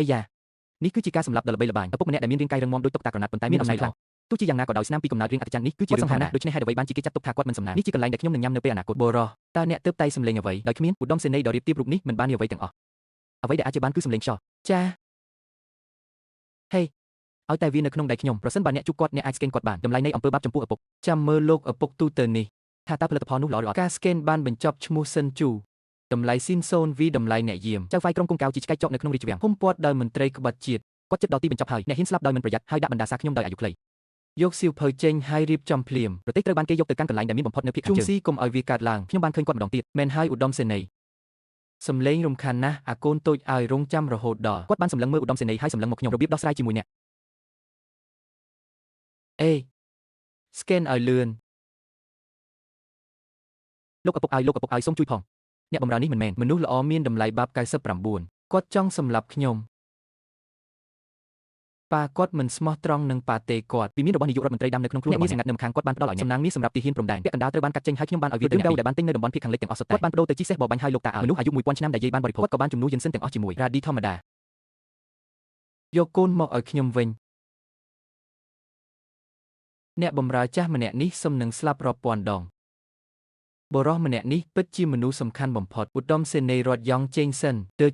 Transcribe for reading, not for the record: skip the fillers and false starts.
អីយ៉ានេះគឺជាការសម្លាប់ដ៏ល្បីល្បាញឪពុកម្នាក់ដែលមានរាងកាយរឹងមាំដូចតុក្កតាក្រណាត់ប៉ុន្តែមានអំណាចខ្លាំងទោះជាយ៉ាងណាក៏ដោយស្នាមពីកំណើតរាងអត្តចន្ទនេះគឺជារឿងធម្មតាដូច្នេះហេតុអ្វីបានជាគេចាត់ទុកថាគាត់មិនសំណាងនេះជាកន្លែងដែលខ្ញុំនឹងញ៉ាំនៅពេលអនាគតបរោះតើអ្នកទើបតែសម្លេងអ្វីដោយគ្មានឧត្តមសេនីយ៍ដ៏រៀបទៀបរូបនេះមិនបានអ្វីទាំងអស់អ្វីដែលអាចជាបានគឺសម្លេងខ្យល់ចាហេឲ្យតែវានៅក្នុងដៃខ្ញុំប្រសិនបើអ្នកជួបគាត់អ្នកអាចស្កេនគាត់បានតម្លៃនៃអំពើបាបចំពោះឪពុកចាំមើលលោកឪពុកទូទៅនេះថាតើផលិតផលនោះល្អឬអត់ការស្កេនបានបញ្ចប់ឈ្មោះសិនជូតម្លៃស៊ីនសូនវីតម្លៃអ្នកយាមចៅហ្វាយក្រុងគង្កៅជាឆ្កែចកនៅក្នុងរាជវាំងហ៊ុំព័ទ្ធដោយមន្ត្រីក្បត់ជាតិគាត់ចិត្តដល់ទីបញ្ចប់ហើយអ្នកហ៊ានស្លាប់ដោយមិនប្រយ័ត្នហើយដាក់បណ្ដាសាខ្ញុំដោយអាយុខ្លីយកសៀវភៅចេញហើយរៀបចំភ្លាមប្រទេសត្រូវបានគេយកទៅកាន់កន្លែងដែលមានបំផុតនៅភាគខាងជើងជុំស៊ីកុំឲ្យវាកើតឡើងខ្ញុំបានឃើញគាត់ម្ដងទៀតមែនហើយឧត្តមសេនីយ៍សំលេងរំខានណាស់អាកូនតូចឲ្យរងចាំរហូតដល់គាត់បានសម្លឹងមើលឧត្តមសេនីយ៍ហើយសម្លឹងមកខ្ញុំរបៀបដោះស្រាយជាមួយអ្នកអេស្កេនឲ្យលឿនលោកឪពុកឲ្យលោកឪពុកឲ្យសូមជួយផងអ្នកបម្រើនេះមិនមែនមនុស្សល្អមានតម្លៃបាប99គាត់ចង់សម្លាប់ខ្ញុំប៉ាគាត់មិនស្មោះត្រង់នឹងប៉ាទេគាត់វិមានរបស់នាយករដ្ឋមន្ត្រីដាំនៅក្នុងខ្លួនអ្នកមានសង្ងាត់នៅម្ខាងគាត់បានផ្ដល់ឲ្យអ្នកសំណាងនេះសម្រាប់ទាហានព្រំដែនពាក់កណ្ដាលត្រូវបានកាត់ចេញហើយខ្ញុំបានឲ្យវាទៅអ្នកដែលបានទិញនៅតំបន់ភាគខាងលិចទាំងអស់សុទ្ធតែគាត់បានបដូរទៅជីសេះបបាញ់ឲ្យលោកតាឲ្យមនុស្សអាយុ1000ឆ្នាំដែលយាយបានបរិភោគគាត់ក៏បានជំនួសយិនសិនទាំងអស់ជាមួយរ៉ាឌីធម្មតាយកកូនមកឲ្យខ្ញុំវិញអ្នកបម្រើចាស់ម្នាក់នេះសុំនឹងស្លាប់រាប់ពាន់ដងបុរសម្នាក់នេះពិតជាមនុស្សសំខាន់បំផុតឧត្តមសេនីយ៍រដ្ឋយ៉ងជេងសិនទើ